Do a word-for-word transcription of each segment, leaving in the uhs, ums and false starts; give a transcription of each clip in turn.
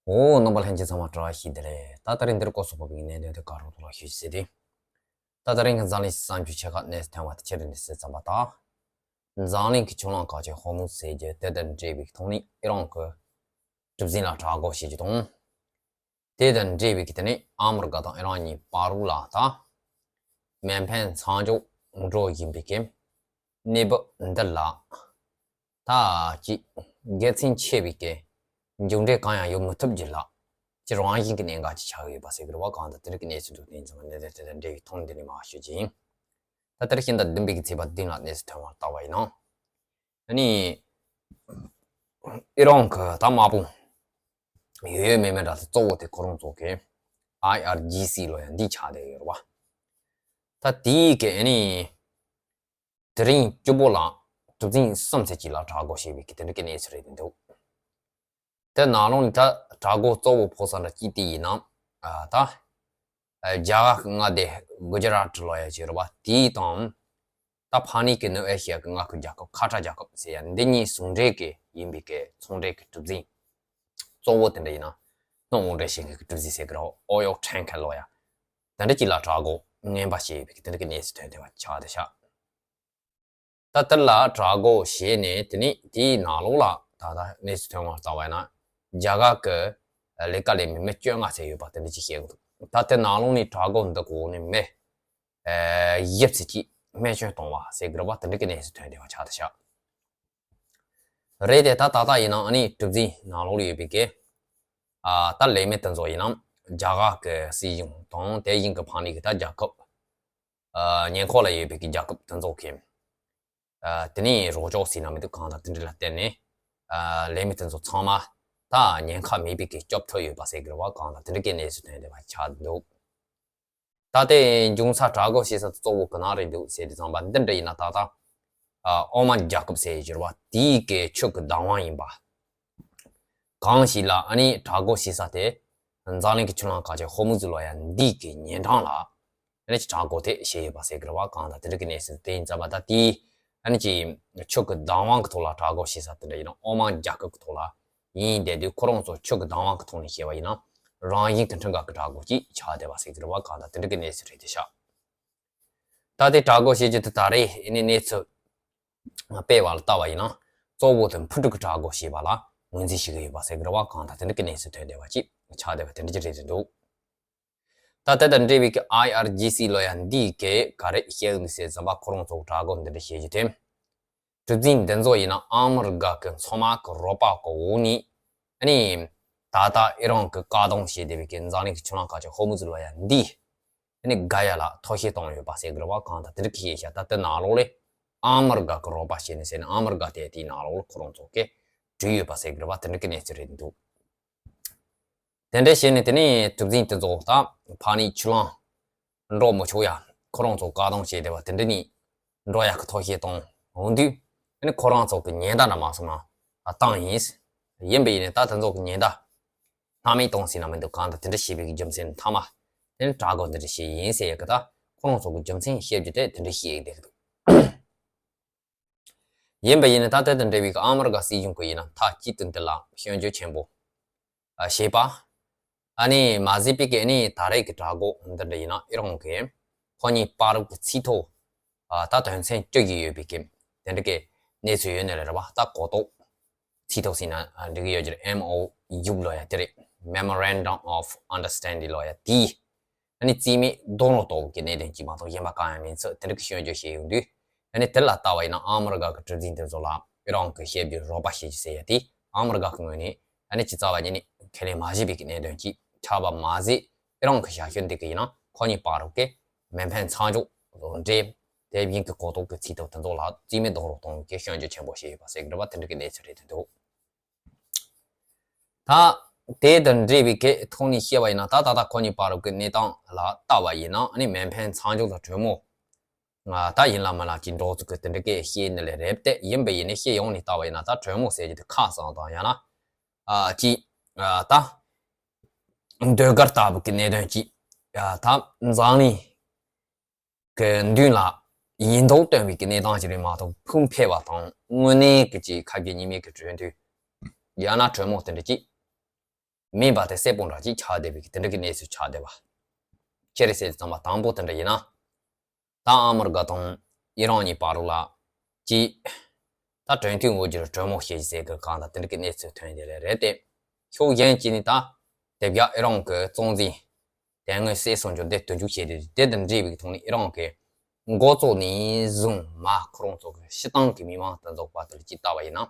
འོ། རྣམ་པ་ལྷན་རྒྱས་ཚང་མ་བཀྲ་ཤིས་བདེ་ལེགས། ད་ད་རིང་འདིར་སྐོར་སོགས་པ་བའི་གནད་དོན་དེ་ག་རོ་ཐོག་ལ་ཞུ་ཞིག་ཟེར་ཏེ། ད་ད་རིང་གི་འཛམ་གླིང་གསར་འགྱུར་ཆེ་ཁག་གནས་སུ་ཐོན་པ་དེ་ཆེ་རིང་འདི་སེ་ཙམ་པ་དང་། འཛམ་གླིང་གི་ཆུ་གླང་ཁ་ཆེ་ཧོར་མུ་ཟེར་རྒྱུ་དེ་དང་འབྲེལ་བའི་ཐོག་ནས་ཨི་རན་གྱི་གྲུ་གཟིངས་ལ་དྲག་རྒོལ་བྱེད་རྒྱུ་དང་། དེ་དང་འབྲེལ་བའི་དེ་ནས་ཨ་མི་རི་ཀ་དང་ཨི་རན་གཉིས་བར་ལ་ད་མེ་འཕེན་མཚམས་འཇོག་འགྲོ་བཞིན་པའི་གནས་བབ་འདི་ལ། ད་ཅིག་དགེ་མཚན་ཆེ་བའི་གི་མཇུག་འབྲས་གང་ཡང་ཡོད་མི་ཐུབ་རྒྱུ་ལ་ཅིག་རང་བཞིན་གྱི་གནད་འགག་ཅིག་ཆགས་ཡོད་པ་ཟེར་གི་རེད་བ། གང་ལྟར་དེ་རིགས་ཀྱི་གནས་ཚུལ་འདུག་དེ་ཡིན་ཙང་གནད་དོན་དེ་དང་འབྲེལ་བའི་ཐོག་འདི་ནས་མར་ཞུ་རྒྱུ་ཡིན། ད་ལྟར་ཤིང་རྟ་བདུན་པའི་གི་ཚེས་པ་བདུན་ལ་གནས་སུ་ཐོན་པར་བལྟ་བ་ཡིན་ན། ཨ་ནི་ཨི་རན་གྱི་ད་དམག་དཔུང་ཡོད་ཡོད་མེད་མེད་འདྲ་ཚོ་གཙོ་བོ་དེ་ཁོ་རང་ཚོ་གི་ཨའི་ཨར་ཇི་སི་ལོ་ཡ་འདི་ཆགས་བསྡད་ཡོད་རེད་བ། ད་དེའི་གི་ཨ་ནི། དེ་རིང་བཅུ་པོ་ལ་གྲུ་གཟིངས་གསུམ་ཚད་ཅིག་ལ་དྲག་རྒོལ་བྱས་པའི་གི་དེ་འདྲ་གི་གནས་ཚུལ་རེད་འདུག་དེ་ནང་ལོགས་ནས་ད་དྲག་རྒོལ་གཙོ་བོ་ཕོག་ས་འདྲ་གཅིག་དེ་ཡིན་ན། ཨ་ད་ཨ་རྒྱ་གར་གི་མངའ་སྡེ་གུ་ཇི་རཱ་ཊི་ལོ་ཡ་ཅིག་རེད་བ། དེའི་དང་ད་ཕ་ནི་གི་ནུབ་ཨེ་ཤི་ཡ་གི་མངའ་ཁུལ་རྒྱལ་ཁབ་ཁ་ཏྲ་རྒྱལ་ཁབ་ཟེར་ཡ་འདི་གཉིས་ཟུང་འབྲེལ་གི་ཡིན་པའི་གི་ཚོང་འབྲེལ་གི་གྲུ་གཟིངས་གཙོ་བོ་དེ་འདྲ་ཡིན་ན། སྣུམ་དབོར་འདྲེན་བྱེད་མཁན་གི་གྲུ་གཟིངས་ཟེར་གི་རེད། ཨོ་ཡོལ་ཊེང་ཀར་ལོ་ཡ། དེ་འདྲ་གཅིག་ལ་དྲག་རྒོལ་ངན་པ་བྱས་ཡོད་པའི་གི་དེ་འདྲ་གི་གནས་ཚུལ་ཐོན་བསྡད་པ་ཆགས་བསྡད་ཤག་ད་དེ་ལ་དྲག་རྒོལ་བྱས་ནས་དེ་ནས་དེའི་ནང་ལོགས་ལ་ད་ལྟ་གནས་ཚུལ་ཐོན་པར་བལྟ་བ་ཡིན་ན། རྒྱ་གར་གི་ལས་ཀ་ལས་མི་མི་བཅོ་ལྔ་ཙམ་ཡོད་པ་དེ་འདྲ་ཅིག་བཤད་ཀྱི་འདུག་ད་དེ་ནང་ལོགས་ནས་དྲག་རྒོལ་འདི་གོ་ནས་མི་བཞི་ཙམ་ཅིག་རྨས་སྐྱོན་བཏང་བ་ཟེར་གི་རེད་བ། དེ་འདྲ་གི་གནས་ཚུལ་ཐོན་བསྡད་པ་ཆགས་བསྡད་ཤག་རེད་དེ། ད་ད་ལྟ་ཡིན་ན་ཨ་ནི་གྲུ་གཟིངས་ནང་ལོགས་ལ་ཡོད་པའི་གི་ཨ་ད་ལས་མི་དེ་ཚོ་ཡིན་ན་རྒྱ་གར་གི་སྲིད་གཞུང་དང་དེ་བཞིན་གི་ཕ་ནི་གི་ད་རྒྱལ་ཁབ། ཨ་ཉེ་འཁོར་ལ་ཡོད་པའི་གི་རྒྱལ་ཁབ་དེ་ཚོ་གི་ཨ་དེ་ནས་རོགས་སྐྱོར་ཟེར་ན་མི་འདུག་གང་ལྟར་དེ་འདྲ་ལ་བརྟེན་ནས་ཨ་ལས་མི་དེ་ཚོ་ཚང་མ་ད་ཉེན་ཁ་མེད་པའི་གི་སྐྱོབ་ཐུབ་ཡོད་པ་ཟེར་གི་རེད་བ། གང་ལྟར་དེ་འདྲ་གི་གནས་ཚུལ་ཐོན་བསྡད་པ་ཆགས་འདུག་ད་ལྟའི་འབྱུང་ས་དྲག་རྒོལ་བྱེད་ས་གཙོ་བོ་གི་ནང་རེད་འདུག་ཟེར་དུས་ཙམ་པ་འདི་འདྲ་ཡིན་ན། ད་ལྟ་ཨ་ཨོ་མན་རྒྱལ་ཁབ་ཟེར་གྱི་རེད་བ། དེའི་གི་ཆུ་གི་བདག་དབང་ཡིན་པ། གང་ཞིག་ལ་ཨ་ནི་དྲག་རྒོལ་བྱེད་ས་དེ་འཛམ་གླིང་གི་ཆུ་གླིང་ཁ་ཆེ་ཧོར་མུ་ཛི་ལོ་ཡ་འདི་གི་ཉེ་འགྲམ་ལ་ཨ་ནི་དྲག་རྒོལ་དེ་བྱས་ཡོད་པ་ཟེར་གི་རེད་བ། གང་ལྟར་དེ་འདྲ་གི་གནས་ཚུལ་དེ་ཡིན་ཙམ་པ། ད་དེའི་ཨ་ནི་ཅི་ཆུ་གི་བདག་དབང་གི་ཐོག་ལ་དྲག་རྒོལ་བྱེད་ས་དེ་འདྲ་ཡིན་ན་ཨོ་མན་རྒྱལ་ཁབ་གི་ཐོག་ལ་ཡིན་བསྡད་དུས། ཁོ་རང་ཚོ་ཆུ་གི་བདག་དབང་གི་ཐོག་ནས་བཤད་པ་ཡིན་ན་རང་བཞིན་གི་འཕྲུལ་ཁང་གི་དྲག་རྒོལ་ཅིག་ཆགས་བསྡད་པ་ཟེར་གི་རེད་བ། གང་ལྟར་དེ་འདྲ་གི་གནས་ཚུལ་རེད་དེ་ཤག་ད་དེ་དྲག་རྒོལ་བྱེད་རྒྱུ་དེ་ད་རེས་ཨ་ནི་གནས་ཚུལ་སྤེལ་བ་ལ་ལྟ་བ་ཡིན་ན་གཙོ་བོ་དེ་འཕུར་གྲུ་གི་དྲག་རྒོལ་བྱས་པ་ལ་ངོས་འཛིན་བྱེད་ཀྱི་ཡོད་པ་ཟེར་གི་རེད་བ། གང་ལྟར་དེ་འདྲ་གི་གནས་ཚུལ་ཐོན་བསྡད་པ་ཅིག་ཆགས་བསྡད་པ་དེ་འདྲ་ཅིག་རེད་དེ་འདུག་ད་དེ་དང་འབྲེལ་བའི་གི་ཨའི་ཨར་ཇི་སི་ལོ་ཡ་འདིའི་གི་ག་རེ་བཤད་ཡོད་འདུག་ཟེར་ཙམ་པ། ཁོ་རང་ཚོ་དྲག་རྒོལ་འདི་འདྲ་བྱེད་རྒྱུ་དེ། གྲུ་གཟིངས་འདི་ཚོ་ཡིན་ན་ཨ་མི་རི་ཀ་གི་མཚོ་དམག་གི་རོགས་པ་གི་འོག་ནས་ཨ་ནི་ད་ལྟ་ཨི་རན་གི་བཀག་སྡོམ་བྱས་བསྡད་པའི་གི་འཛམ་གླིང་གི་ཆུ་གླིང་ཁ་ཆེ་ཧོར་མུ་ཛི་ལོ་ཡ་འདི་ཨ་ནི་བརྒལ་ཡ་ལ་ཐབས་ཤེས་བཏང་ཡོད་པ་ཟེར་གི་རེད་བ། གང་ལྟར་དེ་འདྲ་གི་བཤད་བྱ། ད་དེ་ནང་ལོགས་ལ་ཨ་མི་རི་ཀ་གི་རོགས་པ་བྱས་ནས་ཟེར་ནས་ཨ་མི་རི་ཀ་དེ་དེའི་ནང་ལོགས་ལ་ཁོ་རང་ཚོ་གི་བྲོས་ཡོད་པ་ཟེར་གི་རེད་བ། དེ་འདྲ་གི་གནས་ཚུལ་རེད་འདུག་དེ་འདྲ་བྱས་ནས་དེ་ནས་གྲུ་གཟིངས་དེ་ཚོ་ད་ཕ་ནི་ཆུ་གླིང་འགྲོ་མི་ཆོག་ཡ་ཁོ་རང་ཚོ་བཀག་སྡོམ་བྱས་བསྡད་པ་དེ་འདྲ་ནས་འགྲོ་ཡ་གི་ཐབས་ཤེས་བཏང་འོང་དུས། ཨ་ནི་ཁོ་རང་ཚོ་གི་ཉེན་བརྡ་འདྲ་མ་སོང་ན་བཏང་ཡིན། ཡིན་པ་ཡིན་ནའི་ད་དེ་ཚོ་གི་ཉེན་བརྡ་སྣང་མེད་བཏང་ཟིན་ན་མི་འདུག་གང་ལྟར་དེ་འདྲ་བྱས་པའི་གི་རྒྱུ་མཚན་མཐའ་མ་དེ་ནི་དྲག་རྒོལ་འདི་འདྲ་བྱས་ཡིན་ཟེར་ཡ་གི་ད་ཁོ་རང་ཚོ་གི་རྒྱུ་མཚན་བཤད་རྒྱུ་དེ་དེ་འདྲ་བཤད་ཡིན་བསྡད་གི་འདུག་ཡིན་པ་ཡིན་ནའི་ད་ལྟ་དང་འབྲེལ་བའི་ཨ་མི་རི་ཀ་སྲིད་གཞུང་གི་ཡིན་ན་མཐའ་གཅིག་ཏུ་འདི་ལ་སྐྱོན་བརྗོད་ཆེན་པོ་བྱས་པ། ཨ་ནི་མ་ཟད་པའི་གི་ཨ་ནི་ད་རེས་ཀྱི་དྲག་རྒོལ་འདི་འདྲ་ཡིན་ན་ཨི་རན་གྱིས་ཁོ་གཉིས་བར་གྱི་ཚིག་ཐོ་ད་དོན་ཚན་བཅུ་བཞི་ཡོད་པའི་གི་དེ་འདྲ་གི་གནས་ཚུལ་ཡོད་ནི་རེད་བ། ད་གོ་རྟོགས་ཚིག་ཐོ་ཟེར་ན་འགྲིག་གི་ཡོད་ཀྱི་རེད། ཨེམ་ཨོ་ཡུ་ལོ་ཡ་དེ་རེད། Memorandum of Understanding ལོ་ཡ་དེ། ཨ་ནི་རྩིས་མེད་རྡོག་རོལ་གཏོང་གི་གནད་དོན་གཅིག་མ་གཏོགས་གཞན་པ་གང་ཡང་མིན་ཚུལ་དེ་འདྲ་གི་སྐྱོན་བརྗོད་བྱས་ཡོང་དུས། ཨ་ནི་དེ་ལ་ལྟ་བ་ཡིན་ན་ཨ་མི་རི་ཀ་གི་གྲུ་གཟིངས་དེ་ཚོ་ལ་ཨི་རན་གྱིས་བཤད་རྒྱུ་རོགས་པ་བྱེད་རྒྱུ་ཟེར་ཡ་དེ་ཨ་མི་རི་ཀ་གི་ངོས་ནས་ཨ་ནི་ཅི་རྩ་བ་ཉིད་ནས་ཁས་ལེན་མ་བྱས་པའི་གི་གནད་དོན་གཅིག་ཆགས་པ་མ་ཟད། ཨི་རན་གྱི་ཞབས་ཞུ་འདི་གི་ཡིན་ན་ཁོ་གཉིས་བར་གྱི་མེ་འཕེན་མཚམས་འཇོག་འབྲེལ་དེ་བཞིན་གྱི་གོ་རྟོགས་ཀྱི་ཚིག་ཐོ་དེ་ཚོ་ལ་རྩིས་མེད་རྡོག་རོལ་གཏོང་གི་སྐྱོན་བརྗོད་ཆེན་པོ་བྱས་ཡོད་པ་ཟེར་གི་རེད་བ། དེ་འདྲ་གི་གནས་ཚུལ་རེད་དེ་འདུག་ད་དེ་དང་འབྲེལ་བའི་གི་ཐོག་ནས་བཤད་པ་ཡིན་ན་ད་ད་ལྟ་ཁོ་གཉིས་བར་གྱི་གནས་སྟངས་ལ་ལྟ་བ་ཡིན་ན་ཨ་ནི་མེ་འཕེན་མཚམས་འཇོག་དང་གྲོས་མོལ་ད་ཡིན་ལ་མིན་ལ་ཅིག་འགྲོ་ཚུལ་གྱི་དེ་འདྲ་གི་བཤད་ནི་ལས་རེད་དེ། ཡིན་པ་ཡིན་ནའི་བཤད་ཡོང་ནས་ལྟ་བ་ཡིན་ན་ད་གྲོས་མོལ་ཟེར་རྒྱུ་དེ་ཁ་གསང་དང་ཡང་ན་ཨ་ཅིག་ཨ་ད་ཟློས་གར་ལྟ་བུ་གི་གནད་དོན་ཅིག་ཨ་ད་འཛམ་གླིང་གི་མདུན་ལ་ཡིན་མདོག་སྟོན་པའི་གི་གནས་སྟངས་ཅིག་རེད་མ་གཏོགས་ཕུགས་ཕན་པ་དང་དངོས་གནས་གི་ཅིག་ཁ་གྱེས་ཉི་མའི་གི་གྲོས་མཐུན་ཡང་ན་གྲོས་མོལ་དེ་འདྲ་ཅིག་ མིན་པ་དེ་གསལ་པོ་འདྲ་ཅིག་ཆགས་བསྡད་པའི་དེ་འདྲ་གི་གནས་ཚུལ་ཆགས་བསྡད་པ། ཅི་རེད་ཟེར་དུས་ཙམ་པ་དང་པོ་དེ་འདྲ་ཡིན་ན། ད་ཨ་མི་རི་ཀ་དང་ཨི་རན་གཉིས་བར་ལ་ཅིག་ད་གྲོས་མཐུན་འོག་གི་གྲོས་མོལ་བྱེད་ཟེར་གི་གང་ལྟར་དེ་འདྲ་གི་གནས་ཚུལ་ཐོན་བསྡད་ལེ་རེད་དེ། ཕྱོགས་གཞན་གཅིག་ནས་ད་དེ་བཞག་ཨི་རན་གི་གཙོ་འཛིན་དེ་སྔོན་སྲིད་སྲུང་ཆོས་དེ་དོན་འཁྱོལ་བྱས་ཏེ་དེ་དང་འབྲེལ་བའི་ཐོག་ནས་ཨི་རན་གི་འགོ་གཙོ་ནས་བཟུང་མ་ཁོ་རང་ཚོ་གི་སྤྱི་བཏང་གི་མི་མང་དེ་ཚོ་བར་དུ་ཅིག་ལྟ་བ་ཡིན་ན།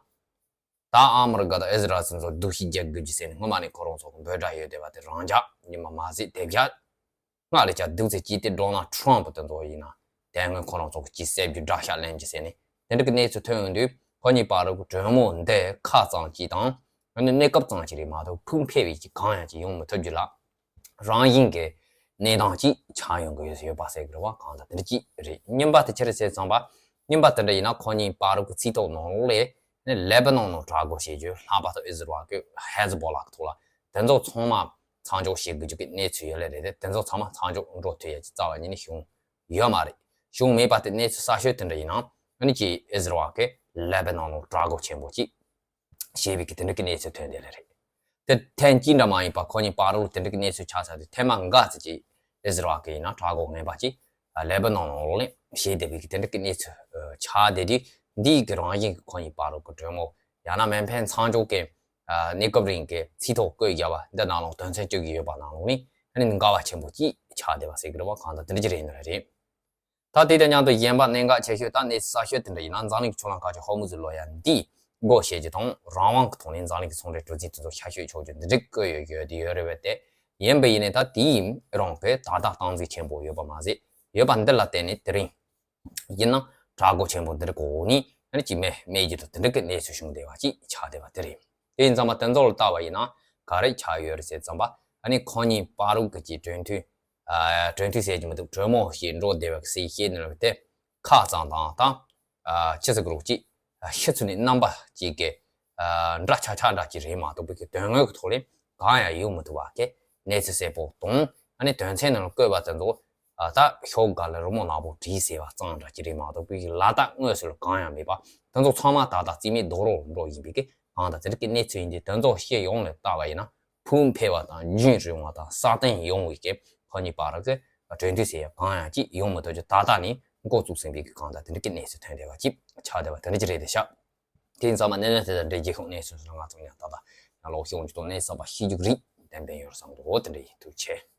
ད་ཨ་མི་རི་ཀ་དང་ཨི་ཟི་རལ་ཚོ་སྡུག་ཤི་རྒྱག་དགོས་རྒྱུ་ཟེར་ནས་སྔོན་མ་ནས་ཁོ་རང་ཚོ་གི་འབོད་སྒྲ་ཡོད་བསྡད་པ་དེ་རང་འཇགས་ཉི་མ་མ་ཟད་དེ་བཞག་སྔར་ལས་ཀྱང་སྡུག་ཚེ་ཅི་སྟེ་ཌོ་ནལ་ཊམ་པ་དེ་ཚོ་ཡིན་ན་དེ་སྔོན་ཁོ་རང་ཚོ་གི་ཅི་བསད་རྒྱུ་དགྲ་ཤ་ལེན་རྒྱུ་ཟེར་ནས་དེ་འདྲ་གི་གནས་ཚུལ་ཐོན་ཡོང་དུས་ཁོ་གཉིས་བར་གྱི་གྲོས་མོལ་འདི་ཁ་ཙམ་ཅིག་དང་ཨ་ནི་གནས་སྐབས་ཙམ་ཅིག་རེད་མ་གཏོགས་ཕུགས་འཕེར་བའི་ཅིག་གང་ཡང་ཅིག་ཡོང་མི་ཐུབ་རྒྱུ་ལ། རང་བཞིན་གྱི་གནས་སྟངས་ཅིག་ཆགས་ཡོང་གི་ཡོད་པ་ཟེར་གི་རེད་བ། གང་ལྟར་དེ་འདྲ་ཅིག་རེད། གཉིས་པ་དེ་ཅི་རེད་ཟེར་ཙམ་པ། གཉིས་པ་དེ་འདྲ་ཡིན་ན་ཁོ་གཉིས་བར་གྱི་རྩིས་ཐོ་ནང་ལོགས་ལས་ནི་ལེ་པ་ནན་ནང་དྲག་རྒོལ་བྱེད་རྒྱུ་ལྷག་པར་དུ་ཨི་ཟི་རལ་གྱི་ཧེ་ཟི་བྷོ་ལ་གི་ཐོག་ལ་དེ་ཚོ་ཚང་མ་མཚམས་འཇོག་བྱེད་དགོས་རྒྱུ་གི་གནས་ཚུལ་ཡོད་ལེ་རེད་དེ། དེ་ཚོ་ཚང་མ་མཚམས་འཇོག་འགྲོ་ཐུབ་ཡ་ཅིག་རྩ་བ་ཉིད་ནས་བྱུང་ཡོད་མ་རེད། བྱུང་མེད་པ་དེ་གནས་ཚུལ་གསར་ཤོས་དེ་འདྲ་ཡིན་ན་ཨ་ནི་ཅིག་ཨི་ཟི་རལ་གྱི་ལེ་པ་ནན་ནང་དྲག་རྒོལ་ཆེན་པོ་ཅིག་ཞེས་པའི་གི་དེ་འདྲ་གི་གནས་ཚུལ་ཐོན་བསྡད་ལེ་རེད། དེ་ཐེངས་གཅིག་འདྲ་མ་ཡིན་པ་ཁོ་གཉིས་བར་ལ་དེ་འདྲ་གི་གནས་ཚུལ་ཆགས་ཚར་དུས་ཐེངས་མ་འགའ་ཙམ་ཅིག་ཨི་ཟི་རལ་གི་ཡིན་ན་དྲག་རྒོལ་ངན་པ་ཅིག་ལེ་པ་ནན་ནང་ལོགས་ལ་བྱས་བསྡད་པའི་གི་དེ་འདྲ་གི་གནས་ཚུལ་ཆགས་བསྡད་དུས་འདིའི་གི་རང་བཞིན་གི་ཁོ་གཉིས་བར་ལ་གི་གྲོས་མོལ་ཡང་ན་མེ་འཕེན་མཚམས་འཇོག་གི་གནས་སྐབས་རིང་གི་རྩིས་ཐོ་བཀོད་རྒྱབ་པ་འདི་ནང་ལོགས་དོན་ཚན་བཅུ་གི་ཡོད་པ་ནང་ལོགས་ནས་ཨ་ནི་འགལ་བ་ཆེན་པོ་ཅིག་ཆགས་བསྡད་པ་ཟེར་གི་རེད་བ། གང་ལྟར་དེ་འདྲ་ཅིག་རེད་ནི་རེད། ད་དེ་དང་མཉམ་དུ་གཞན་པ་གནད་འགག་ཆེ་ཤོས་ད་གནས་ཚུལ་གསར་ཤོས་དེ་འདྲ་ཡིན་ན་འཛམ་གླིང་གི་ཕྱོགས་ལྷུང་ཁ་ཆེ་ཧོར་མུ་ཛི་ལོ་ཡ་འདི་སྒོ་ཕྱེ་རྒྱུ་དང་རང་དབང་གི་ཐོག་ནས་འཛམ་གླིང་གི་ཚོང་འབྲེལ་གྲུ་གཟིངས་དེ་ཚོ་ཤ་ཤོད་ཆོག་རྒྱུ་འདི་འགྲིག་བཀོད་ཡོད་ཡོད་དེ་ཡོད་རེད་བས་ཏེ། ཡིན་པ་ཡིན་ནའི་ད་དེའི་རང་གི་ད་ལྟ་སྟངས་འཛིན་ཆེན་པོ་ཡོད་པ་མ་ཟད་ཡོད་པ་འདི་ལ་བརྟེན་ནས་དེ་རིང་ཡིན་ན་དྲག་རྒོལ་ཆེན་པོ་འདི་འདྲ་གོ་ནས་ཨ་ནི་ཅི་མེད་མེད་རྒྱུ་དང་དེ་འདྲ་གི་གནས་ཚུལ་བྱུང་བསྡད་པ་ཅིག་ཆགས་བསྡད་པ་དེ་རེད། དེ་ཡིན་ཙང་མ་དེ་ཚོ་ལ་ལྟ་བ་ཡིན་ན་ག་རེ་ཆགས་ཡོད་རེད་ཟེར་ཙམ་པ་ཨ་ནི་ཁོ་གཉིས་བར་གྱི་གྲོས་མཐུན། ཨ་གྲོས་མཐུན་ཟེར་གྱི་མི་འདུག་གྲོས་མོལ་ཞིག་འགྲོ་བསྡད་པའི་སྲིད་བཤད་ནི་རེད་དེ། ཁ་གཙང་དང་དང་། ཨ་ཆི་ཟེར་གི་རོགས་ཅིག་ཨ་ཕྱི་ཚུལ་ནས་རྣམ་པ་ཅིག་གི་ཨ་འདྲ་ཆགས་ཆགས་འདྲ་ཅིག་རེད་མ་གཏོགས་པའི་གི་དོན་དངོས་ཀྱི་ཐོག་ལས་གང་ཡང་ཡོང་མི་ཐུབ་པ་གི་གནས་ཚུལ་གསལ་པོ་དང་ཨ་ནི་དོན་ཚན་ནང་ལ་བཀོད་པ་དེ་ཚོ་ཨ་ད་ཤོག་ག་ལ་རི་མོ་ནག་པོ་བྲིས་ཟེར་བ་གཙང་འདྲ་ཅིག་རེད་མ་གཏོགས་པའི་གི་ལ་དྭགས་དངོས་སུ་ལ་གང་ཡང་མེད་པ་དེ་ཚོ་ཚང་མ་ད་ལྟ་རྩིས་མེད་རྡོག་རོལ་འགྲོ་ཡིན་པའི་གི་གང་ལྟར་དེ་འདྲ་གི་གནས་ཚུལ་ཡིན་དུས་དེ་ཚོ་ཕྱི་ཡོང་ལ་ལྟ་བ་ཡིན་ན། ཕུགས་འཕེར་བ་དང་རྒྱུན་རིང་བ་དང་སྲ་བརྟན་ཡོང་བའི་གི་ཁོ་གཉིས་བར་གྱི་གྲོས་མཐུན་ཟེར་ཡ་གང་ཡང་ཅིག་ཡོང་མི་ཐུབ་རྒྱུ་ད་ལྟ་ནས་འགོ་བཙུགས་ཟིན་པའི་གི་གང་ལྟར་དེ་འདྲ་གི་གནས་ཚུལ་ཐོན་བསྡད་པ་ཅིག་ཆགས་བསྡད་པ་དེ་འདྲ་ཅིག་རེད་དེ་ཤག་དེ་ཡིན་ཙང་མ་གནད་དོན་དེ་དང་འབྲེལ་རྒྱལ་ཁབ་གནས་ཚུལ་སོགས་ང་ཚོ་ཡང་ད་ལྟ་ཡང་ལོག་ཤོག་འཇུག་ཏུ་གནས་ཚུལ་པ་ཤེས་རྒྱུ་རིགས་ཏན་ཏན་ཡོད་བསམ་འདུག་དེ་འདྲ་ཡིན། ཐུགས་རྗེ་ཆེ།